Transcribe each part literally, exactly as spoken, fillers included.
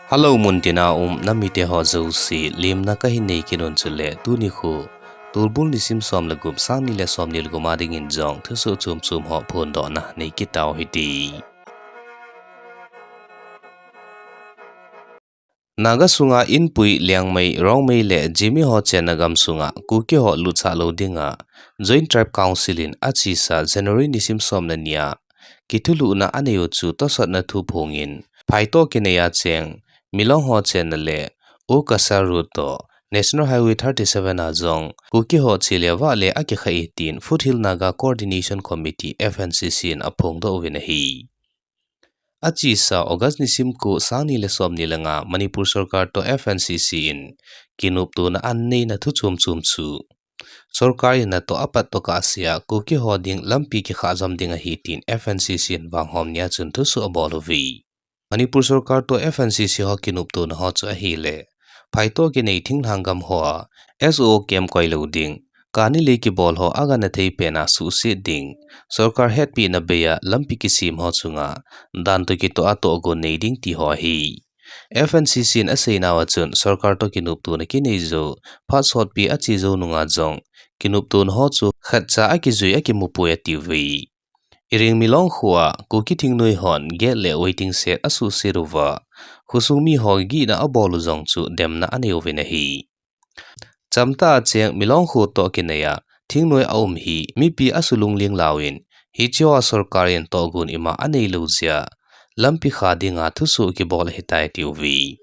Hello, muntina um namite ho jouse, lemna kahin nei kit un chule, tuni khu, Tulbul nisim som le gup, sang ni le som ni le gup a dingin jong, thusoh chom chom ho phondohna nei kit tau hite. Naga sunga Inpui, Liangmai, Rongmei le Zeme ho chenna gam sunga Kuki ho lutsah lou dinga Joint Tribe Council in achesa January nisim som le ni a kithulhuhna anei u chu tosotna thu phongin, phaitoh kinei a cheng Milong ho chenna le Ukasa Road toh National Highway thirty-seven a jong Kuki ho che le vah le akikha e tin Foothill Naga Coordination Committee, F N C C, in aphongdoh uvin ahi. Achesa August nisim ko, sang ni le som ni le nga, Manipur sorkar toh F N C C in kinoptona aneina thu chom chom chu, sorkar in natoh apat tokah sea Kuki ho ding lampi kikhah jom ding ahi tin F N C C in vanghom nia chun thusoh abol uve. Manipur sorkar toh F N C C ho kinoptona ho chu ahile, phaitoh kinei thinglhang gam hoa S O O camp koi lou ding, kani le kibol ho agangthei pena suhset ding, sorkar hetpina bei a lampi kisem ho chunga dan toh kitoh a tohgon nei ding ti ho ahi. F N C C in aseinauva chun sorkar toh kinoptona kinei jou, phat sotpi ache jou nunga jong, kinoptona ho chu khatcha akijui akimupoi atiuve. Iring Milong khoa Kuki thingnoi hon gate le waiting shed asuhset uva, khosung mi ho gihna abol u jong chu demna anei uvin ahi. Chamtah a cheng Milong kho toh kinai a thingnoi aum hi mipi asulungling lauvin, hiche hoa sorkar in tohgon ima anei lou jeh a, lampi kha dinga thusoh kibol ahitai atiuve.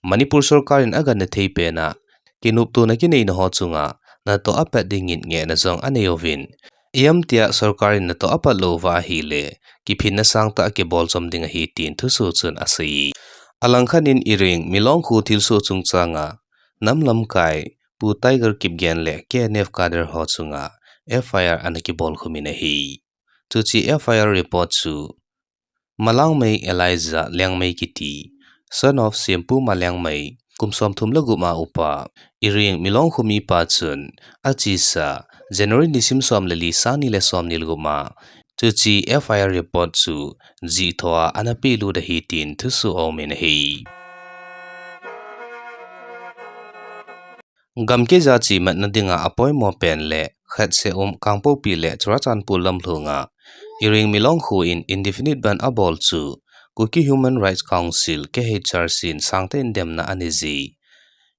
Manipur sorkar in agangthei pena kinoptona kineina ho chunga natoh apat dingin ngehna jong anei uvin, ijemtia sorkar in natoh apat lou uva ahile, kiphinna sangtah kibol jom ding ahi tin thusoh chun asei. Alangkhat in Iring Milong kho thilsoh chungchanga nam lamkai Pu Tiger Kipgen le K N F cadre ho chunga F I R ana kibol khum in ahi. Chuche F I R report chu Malangmei Elijah Liangmai kiti, son of Sempu Ma Liangmai, kum somthum le gup a upa, Iring Milong kho mipa chun achesa January nisim som le li, sang ni le som ni le gup a, chuche F I R report chu jih thoa ana pelut ahi tin thusoh aumin ahi. Gamkeija chematna dinga apoimo pen le khatseh um Kangpokpi le Churachandpur lamlhonga Iring Milong kho in indefinite bandh abol chu Kuki Human Rights Council, K H R C, in sangtah in demna anei ji.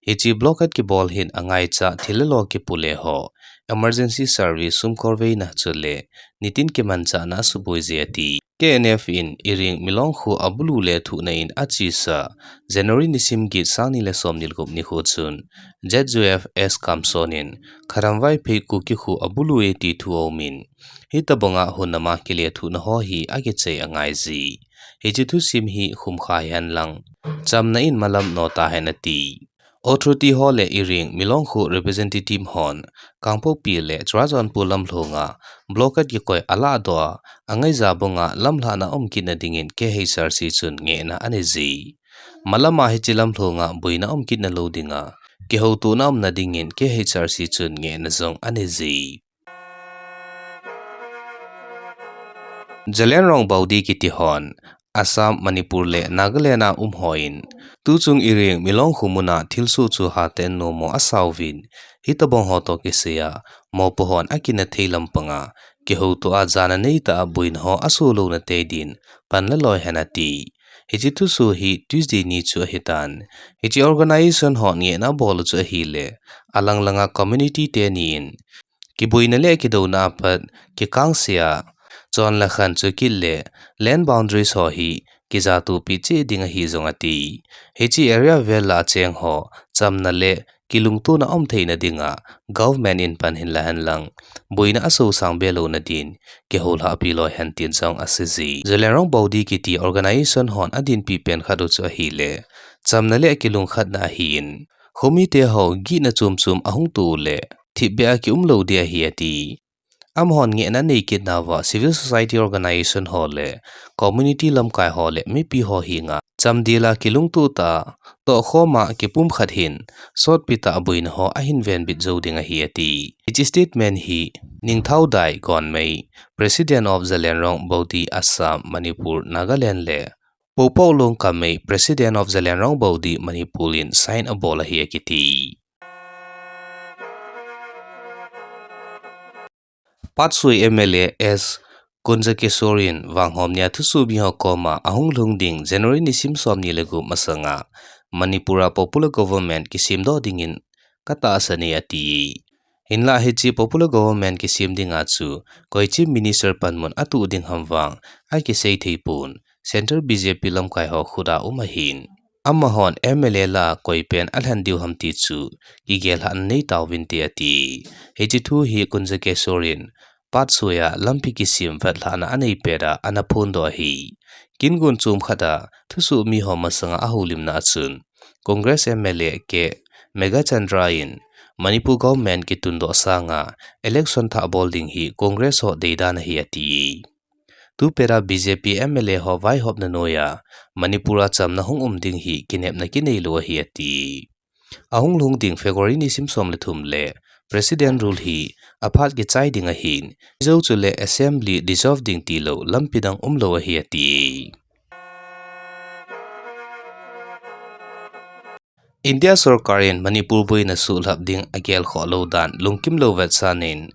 Hiche blockade kibol hin angaicha thil le lo kipu le ho, emergency service sum kolveina chule nitin kimanchahna asuboi ji ati. K N F in Iring Milong kho abulu lethuhna in achesa January nisim get, sang ni le som ni le gup nikho chun Z U F S Kamson in Kharam Vaiphei Kuki kho abulu e ti thu aumin, hitobanga hunama kilethuhna ho hi akichai angai ji. Hiche thusim hi khumkha hen lang, chamna in malam nota hen ati. Authority ho le Iring Milong kho representative hon Kangpokpi le Churachandpur lamlhonga blockade kikoi alahdoh a, angaija banga lamlhahna aum kitna dingin K H R C chun ngehna anei ji. Malama hiche lamlhonga boina aum kitna lou dinga, kihoutona umna dingin K H R C chun ngehna jong anei ji. Zeliangrong Baudi kiti hon, Assam, Manipur le Nagaland a um hon, tuchung Iring Milong kho muna thilsoh chu hatah in nommo asauvin, hitobang ho toh kisaiya, mopo hon akinthei lampanga kihoutoa jana neitah a boina ho asoh louna tei din pan laloi hen ati. Hiche thusoh hi Tuesday ni chu ahitan. Hiche organization hon ngehna abol u chu ahile, alang langa community teni in kiboina le kidouna apat kikangse a, chon le khan chukit le land boundaries ho hi kijatopi cheh ding ahi jong ati. Hiche area vel a cheng ho chamna le kilungtona aum theina dinga government in pan hin la hen lang, boina asoh sang be louna din kihoulhahpi loi hen tin jong asei ji. Zeliangrong Baudi kiti organization hon adinpi pen khat u chu ahile, chamna le kilungkhatna ahin, khomite ho gihna chom chom ahung toh le thipbeh a kium lou ding ahi ati. Amahon ngehna anei kitnauva civil society organization ho le community lamkai ho le mipi ho henga chamdel a kilungtoh tah a tohkhom a kipumkhat hin sotpi tah a boina ho ahin venbit jou ding ahi ati. Hiche statement hi Ningthaodai Gonmei, President of Zeliangrong Baudi Assam, Manipur, Nagaland le Poupou Longkamei, President of Zeliangrong Body Manipur in sign abol ahi akiti. Patsui M L A S Kunjakeswar in vanghom nia thusoh miho koma ahung lhung ding January nisim somni le gup masanga Manipur a popular government kisemdoh dingin katahsan e ati. Hinlah hiche popular government kisem dinga chu koi Chief Minister panmun atoh ding ham vang akisei thei pon, Central B J P lamkai ho khut a um ahin. Amahon M L A lah a koi pen alhen diu ham ti chu kigel lhahna nei tauvinte ati. Hiche thu hi Kunjakeswar in Patsui a lampi kisem vetlhahna anei pet a ana phondoh ahi. Kin gon chom khat a thusoh miho masanga ahoulimna a chun Congress M L A K Meghachandra in Manipur government kitundoh sanga election thah bol ding hi Congress ho deidan ahi ati. Tupet a B J P M L A ho vaihopna noiya Manipur a chamna hung um ding hi kinepna kinei lou ahi ati. Ahung lhung ding February nisim som le thum le President rule hi aphat kichai ding ahin, jou chule Assembly dissolve ding tilou lampi dang umlou ahi ati. India sorkar in Manipur boina suhlhap ding agelkhoh lou dan lungkim lou vetsanin,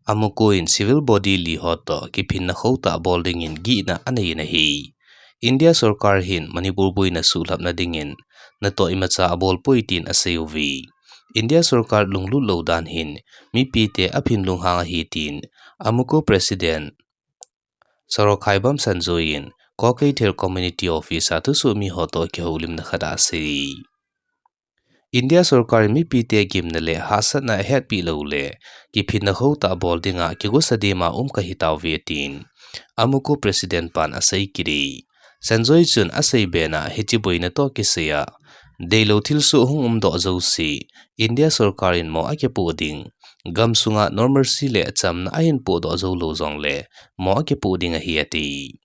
AMUCO in civil body li ho toh kiphinna khotah bol dingin gihna anei in ahi. India sorkar hin Manipur boina suhlhapna dingin natoh imacha abol poi tin asei uve. India sorkar lunglut lou dan hin mipite aphin lunghang ahi tin AMUCO President Sorokhaibam Sanjoy in Kokeithel Community Office a thusoh miho toh kihoulimna khat a asei. India sorkar in mipite gimna le hahsatna ahetpi lou le kiphinna khotah bol dinga kigosa dema um kahi tauve tin AMUCO President pan asei kit e. Sanjoy chun asei bena hiche boina toh kisaiya deilou thilsoh hung umdoh jouse India sorkar in mo akipoh ding, gamsunga normalcy le chamna ahin pohdoh jou lou jongle mo akipoh ding ahi ati.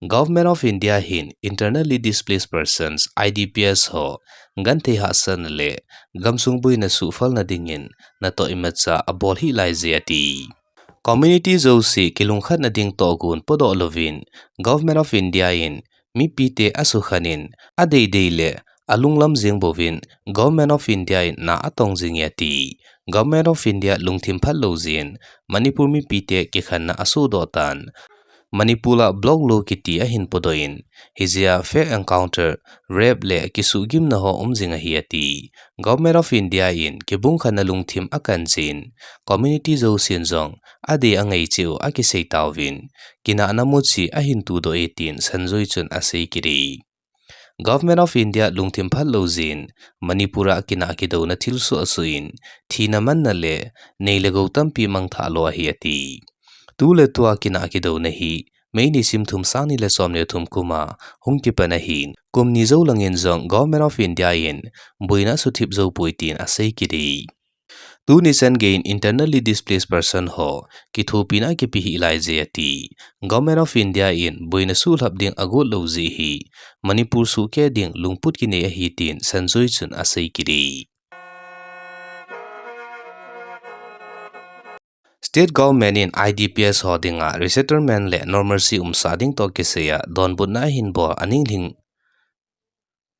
Government of India hin Internally Displaced Persons, I D Ps ho genthei hahsatna le gamsung boina suhphalna dingin natoh imacha abol hih laije ati. Community jouse kilungkhatna ding tohgon podoh louvin Government of India in mipite asukhan in adeidei le alunglam jeng bouvin Government of India in na atong jing e ati. Government of India lungthim phat lou jeh in Manipur mipite kikhenna asohdoh tan, Manipur a block law kiti ahin podoh in, hijeh a fake encounter, rape le kisuhgimna ho um jing ahi ati. Government of India in kibungkhenna lungthim akan jeh in community jousen jong adei angai cheh u akisei tauvin, kinahna muchi ahin tudoh e tin Sanjoy chun asei kit e. Government of India lungthim phat lou jeh in Manipur a kinah kidouna thilsoh asoh in, thina manna le nei le gou tampi mangthah lou ahi ati. Tu le tua kinah kidouna hi May nisim thum, sang ni le som le thum kum a hung kipan ahin, kum ni jou langin jong Government of India in boina asuthip jou poi tin asei kit e. Tuni chan gei in internally displaced person ho kithopina akipe hih laije ati. Government of India in boina suhlhap ding agot lou jeh hi Manipur suhkeh ding lungput kinei ahi tin Sanjoy chun asei kit e. State government in I D Ps ho dinga resettlement le normalcy umsah ding toh kisaiya donbutna ahin bol aninglhing,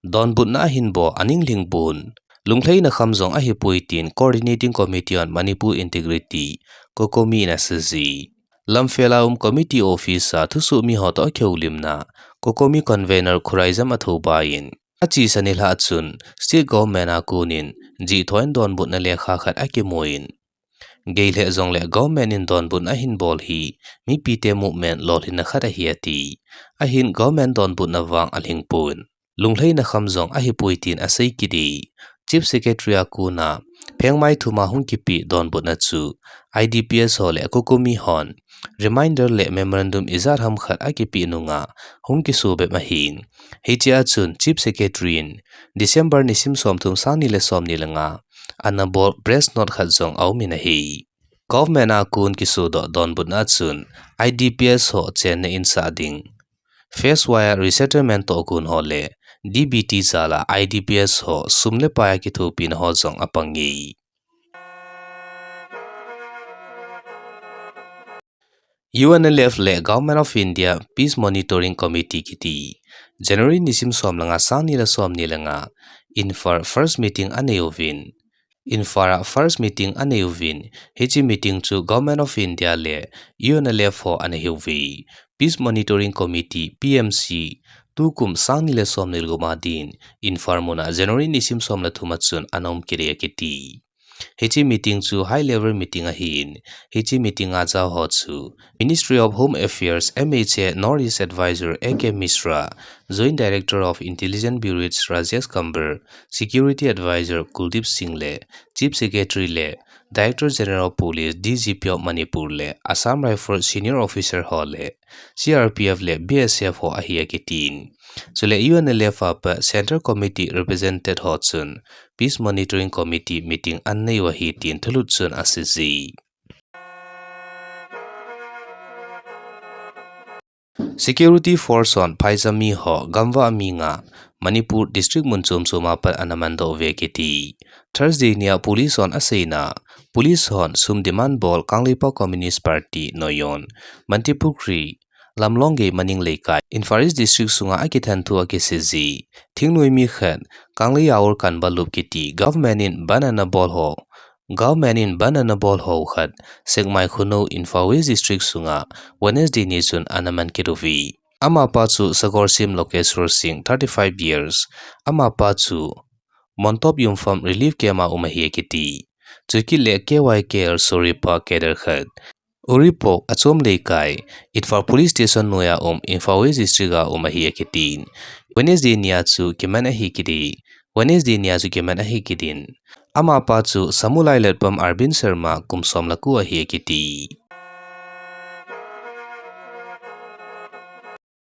donbutna ahin bol aninglhing pon, lunglhaina kham jong ahipoi tin Coordinating Committee on Manipur Integrity, COCOMI in asei e. Lamphel a um committee office a thusoh miho toh akihoulimna COCOMI convener Khuraijam Athouba in achesa nilhah chun state government a konin jihthon donbutna lekha khat akimun, gei lheh jongle government in donbutna ahin bol hi mipite movement lolhinna khat ahi ati. Ahin government donbutna vang alhing pon, lunglhaina kham jong ahipoi tin asei kit e. Chief Secretary a kona phengmai thum a hung kipeh donbutna chu I D P S ho le COCOMI hon reminder le memorandum ijat ham khat akipeh nunga hung kiso bep ahin, hichea chun Chief Secretary in December nisim somthum, sang ni le somni le nga a ana bol press note khat jong aum in ahi. Government a kon kisodoh donbutna chun I D P S ho chenna insah ding, phase wise resettlement tohgon ho le D B T jal a I D P S ho sum le pai a kithopina ho jong apang e. U N L F le Government of India Peace Monitoring Committee kiti January nisim som le nga, sang ni le som ni le nga, Imphal first meeting anei uvin. Imphal a first meeting anei uvin. Hiche meeting chu Government of India le U N L F ho ana hiuve. Peace Monitoring Committee, P M C, tukum sang ni le som ni le gup a din Imphal muna January nisim som le thum a chun ana um kit e akiti. Hiche meeting chu high level meeting ahin, hiche meeting a jao ho chu Ministry of Home Affairs, M H A, North East Advisor A K Mishra, Joint Director of Intelligence Bureau Rajesh Kamble, Security Advisor Kuldeep Singh le Chief Secretary le Director General of Police, D G P of Manipur le Assam Rifle senior officer ho le C R P F le B S F ho ahi akitin. Chule U N L F a pat Central Committee represented ho chun Peace Monitoring Committee meeting anei u ahi tin thulut chun aseiye. Security force hon phaijami ho gamvah mi nga Manipur district mun chom chom a pat ana mandoh uve akiti. Thursday nia police hon aseina, police hon sum demand bol Kangleipak Communist Party noiya Mantripukhri, Lamlonggei Maning Leikai, Imphal East District sunga akithan thu akiseiye. Thingnoi mi khat, Kangleiyaur Kanbalup kiti, government in ban ana bol ho, government in ban ana bol ho khat, Sekmai Khunou, Imphal West District sunga Wednesday ni chun ana man kit uve. Amapa chu Sagorsim Lokeshwar Singh, thirty-five years. Amapa chu Montop Yumpham relief camp a um ahi akiti. Chukit le K Y K L Soripa cadre khat, Uripok Achom Leikai, Imphal Police Station noiya um, Imphal West District a um ahi akitin. Wednesday nia chu kiman ahi kiti. Wednesday nia chu kiman ahi kitin. Amapa chu Samulai Letpam Arvind Sharma, kum som le ko ahi akiti.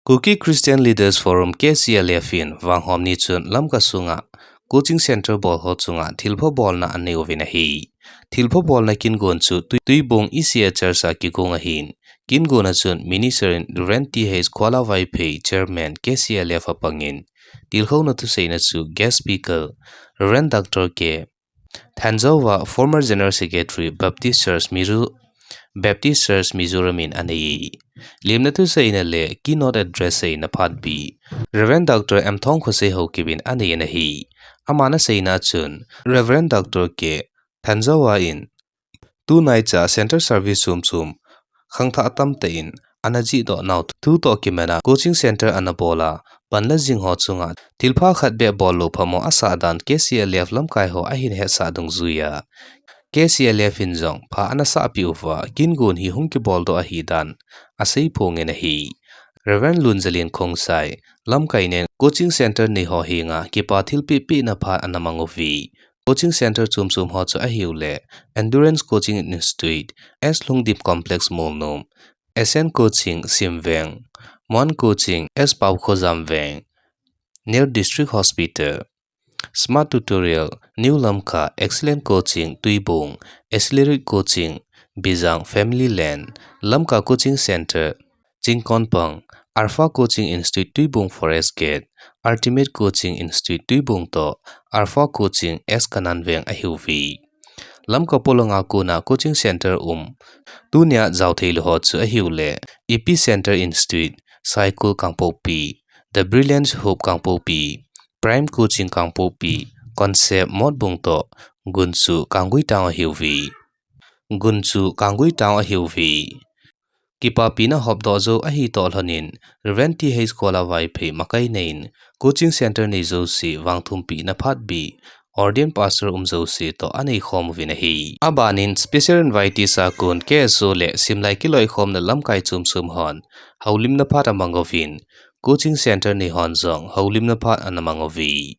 Kuki Christian Leaders Forum, K C L F in vanghom ni chun Lamka sunga coaching center bol ho chunga thilpha bolna anei uvin ahi. Thilpha bolna kin gon chu Tui-, Tuibong E C A Church a kigong ahin. Kin gon a chun Minister in Reverend T H Kuala Vaiphei, Chairman K C L F apangin, tilkhouna thuseina chu guest speaker Reverend Doctor K Thanjawa, former General Secretary, Baptist Church Mizo-, Baptist Church Mizoram in anei. Lemna thuseina le keynote address seina phatpi Reverend Doctor M Thongkhosei Haokip in anei in ahi. Aman aseina chun, Reverend Doctor K Thanjawa in, tunaicha center service chom chom khangthah tamtah in ana jihdoh nau thu toh kiman a coaching center ana bol a, panla jing ho chunga thilpha khat beh bol lou phamo asah dan K C L F lamkai ho ahin hetsah dungjuiya, K C L F in jong pha ana sahpeh uva, kin gon hi hung kiboldoh ahi dan asei phongin ahi. Reverend Lunzalin Khongsai, lamkai nen coaching center nei ho henga kipa thilpeh pehna phat ana mang uve. Coaching center chom chom ho chu ahiu le, Endurance Coaching Institute, S Lhungdim Complex Molnom, S N Coaching Simveng, Mon Coaching S Paokhojam Veng, near District Hospital, Smart Tutorial New Lamka, Excellent Coaching Tuibong, Accelerate Coaching Bijang Family Land, Lamka Coaching Center Chingkonpang, Alpha Coaching Institute Tuibong Forest Gate, Ultimate Coaching Institute Tuibong toh, Alpha Coaching S Kananveng ahiuve. Lamka polanga kona coaching center um, tunia jao thei lou ho chu ahiu le, Epicenter Institute, Saikul Kangpokpi, The Brilliance Hope Kangpokpi, Prime Coaching Kangpokpi, Concept Motbung toh, Gunchu Kangui Town ahiuve. Gunchu Kangui Town ahiuve. Kipapina hopdoh jou ahi toh lhonin, Reverend T H Kuala Vaiphei makai neiyin, coaching center nei jouse vangthumpina phat bih, ordained pastor um jouse toh anei khom uvin ahi. Abanin special invitees a kon K S O le simlai kiloikhomna lamkai chom chom hon houlimna phat amang uvin, coaching center nei hon jong houlimna phat ana mang uve.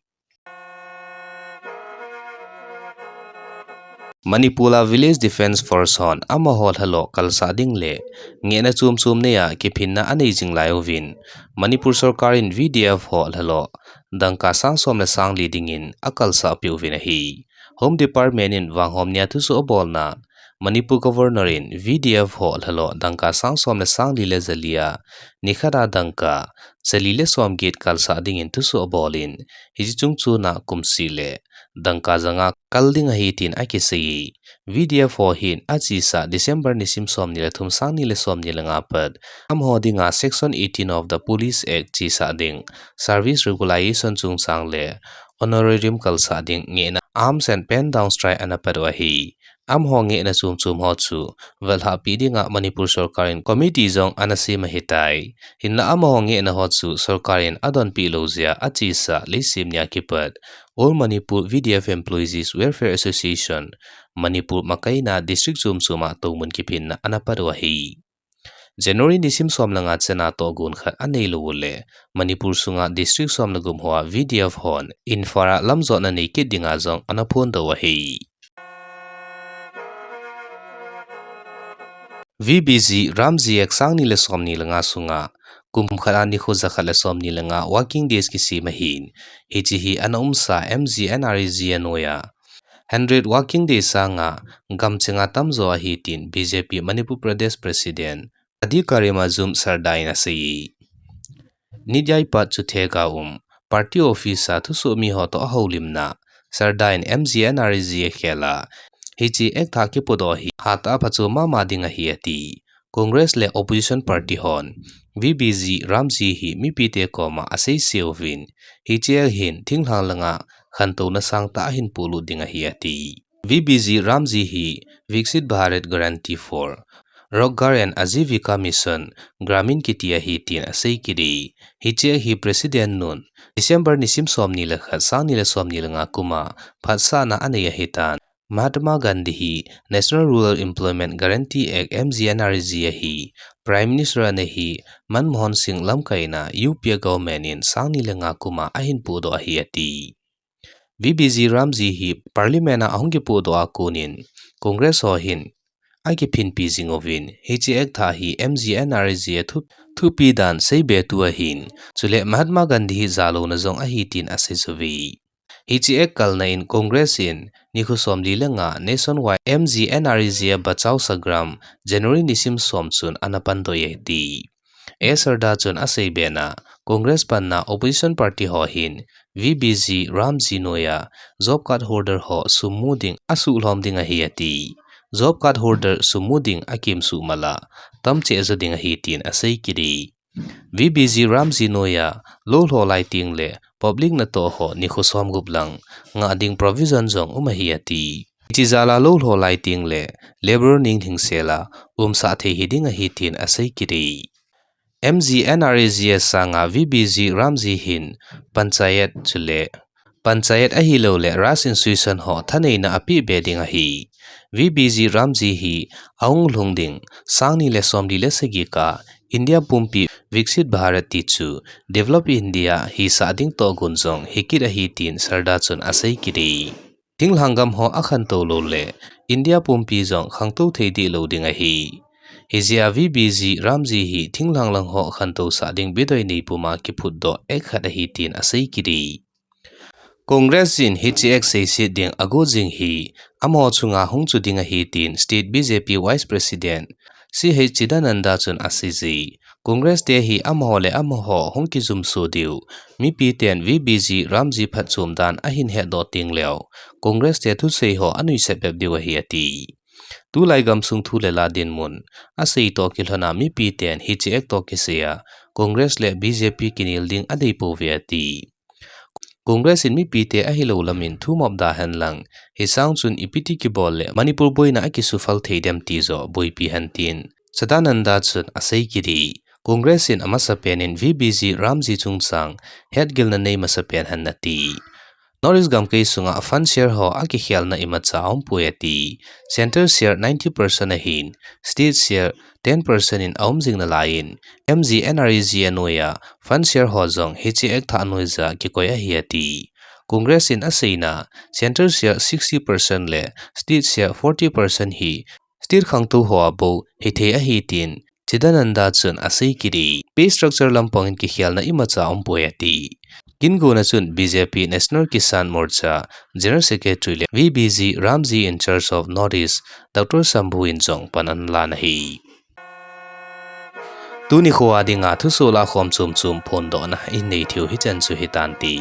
Manipur a Village Defence Force hon amaho lhalo kalsah ding le ngehna chom chom neiya kiphinna anei jing lai uvin, Manipur sorkar in V D F ho lhalo dangka sang som le sang li dingin akalsah peh uvin ahi. Home Department in vanghom nia thusoh abolna, Manipur Governor in V D F ho lhalo dangka sang som le sang li le jali a, nikhat a dangka jali le som get kalsah dingin thusoh abolin, hiche chung chuna kum seh le dangka janga kal ding ahi tin akisei. V D F ho hin achesa December nisim somni le thum, sangni le somni le nga pat, amaho dinga Section eighteen of the Police Act chesa ding, service regularization chungchang le honorarium kalsah ding ngehna, arms and pen down strike ana pat u ahi. Amaho ngehna chom chom ho chu velhahpi dinga Manipur sorkar in committee jong ana sem ahitai. Hinla amaho ngehna ho chu sorkar in adonpi lou jeh a achesa leiset nia kipat All Manipur V D F Employees Welfare Association, Manipur makaina district chom chom a toumun kiphinna ana pat u ahi. January nisim som le nga chana tohgon khat anei lou u le, Manipur sunga district som le gup hoa V D F hon Imphal a lamjotna nei kit dinga jong ana phondoh u ahi. V B G Ramji Act sangni le somni le nga sunga, kum khat a nikho jakhat le somni le nga working days kisem ahin, hiche hi ana umsa M G N R E G A noiya hundred working days sanga gamchenga tamjo ahi tin B J P Manipur Pradesh President Adhikari Majum Sarda in asei. Nityai Pat Chuthega um, party office a thusoh mi ho toh ahoulimna, Sarda in M G N R E G A khel a, hiche act thah kipodoh hi hatah a phachom mama ding ahi ati. Congress le opposition party hon V B G Ramji hi mipite koma aseise uvin, hiche act hin thinglhang langa khantouna sangtah ahin polut ding ahi ati. V B G Ramji hi Viksit Bharat Guarantee for Rozgar and Ajeevika Mission Gramin kiti ahi tin asei kiti. Hiche act hi President nun December nisim somni le khat, sangni le somni le nga kum a phatsahna anei ahitan. Mahatma Gandhi hi National Rural Employment Guarantee Act, M G N R E G A hi Prime Minister ana hi Manmohan Singh lamkaina U P A government in sangni le nga kum a ahin podoh ahi ati. V B G Ramji hi Parliament a ahung kipodoh a konin Congress ho hin akiphinpi jing uvin, hiche act thah hi M G N R E G A thu, thupi dan seibe tou ahin, chule Mahatma Gandhi hi jalouna jong ahi tin asei uve. Hiche act kalna in Congress in nikho somli le nga nationwide M G N R E G A Bachao Sangram January nisim som chun ana pandoh e ati. A Sarda chun asei bena, Congress panna opposition party ho hin V B G Ramji noiya job card holder ho sum mu ding asuhlhom ding ahi ati. Job card holder sum mu ding akimsuh mala tamcheh jo ding ahi tin asei kiti. V B G Ramji noiya lou lho lai teng le public natoh ho nikho som gup lang ngah ding provision jong um ahi ati. Hiche jal a lou lho lai teng le labour ning hingsel a umsah thei hiding ahi tin asei kiti. M G N R E G A sanga V B G Ramji hin Panchayat chule Panchayat ahilou le Raj Institution ho thaneina apeh be ding ahi. V B G Ramji hi ahung lhung ding sangni le somli le sagi kah a India pumpi Viksit Bharat tichu Developed India hisah ding tohgon jong hikit ahi tin Sarda chun asei kiti. Thinglhang gam ho akhantou lou le India pumpi jong khangtou thei dehlou ding ahi. Hijeh a V B G Ramji hi thinglhang lang ho khantousah ding bidoi nei puma kiphutdoh act khat ahi tin asei kiti. Congress in hiche act seiset ding agot jing hi amaho chunga hung chu ding ahi tin State B J P Vice President C H Chidananda chun asei e. Congress te hi amaho le amaho hung kijumso diu, mipiten V B G Ramji phatchom dan ahin hetdoh teng leu Congress te thusei ho anuisat bep diu ahi ati. Tulai gamsung thu le la dinmun asei toh kilhona mipiten hiche act toh kisaiya Congress le B J P kinel ding anei pouve ati. Congress in mipite ahilou lamin thumop da henlang, hisang chun ipiti kibol le Manipur boina akisuphal thei dem ti joh boipi hen tin Chidananda chun asei kiti. Congress in amasapen in V B G Ramji chungchang hetgilna nei masapen hen ati. North East gamkai sunga fund share ho akikhelna imacha aumpoi ati. Centre share ninety percent ahin, state share ten percent in aum jing nalaiyin, M G N R E G A noiya fund share ho jong hiche act thah noija kikoi ahi ati. Congress in aseina, centre share sixty percent le state share forty percent hi state khangtou hoa bou hithei ahi tin Chidananda chun asei kiti. Pay structure lampang in kikhelna imacha aumpoi ati. Kingona chun B J P National Kisan Morcha General Secretary le V B G Ramji in charge of North East Doctor Shambhu in jong pan analan ahi. Tuni khoa dinga thusoh lakhom chomchom phondohna inei theiu hichan chu hitante.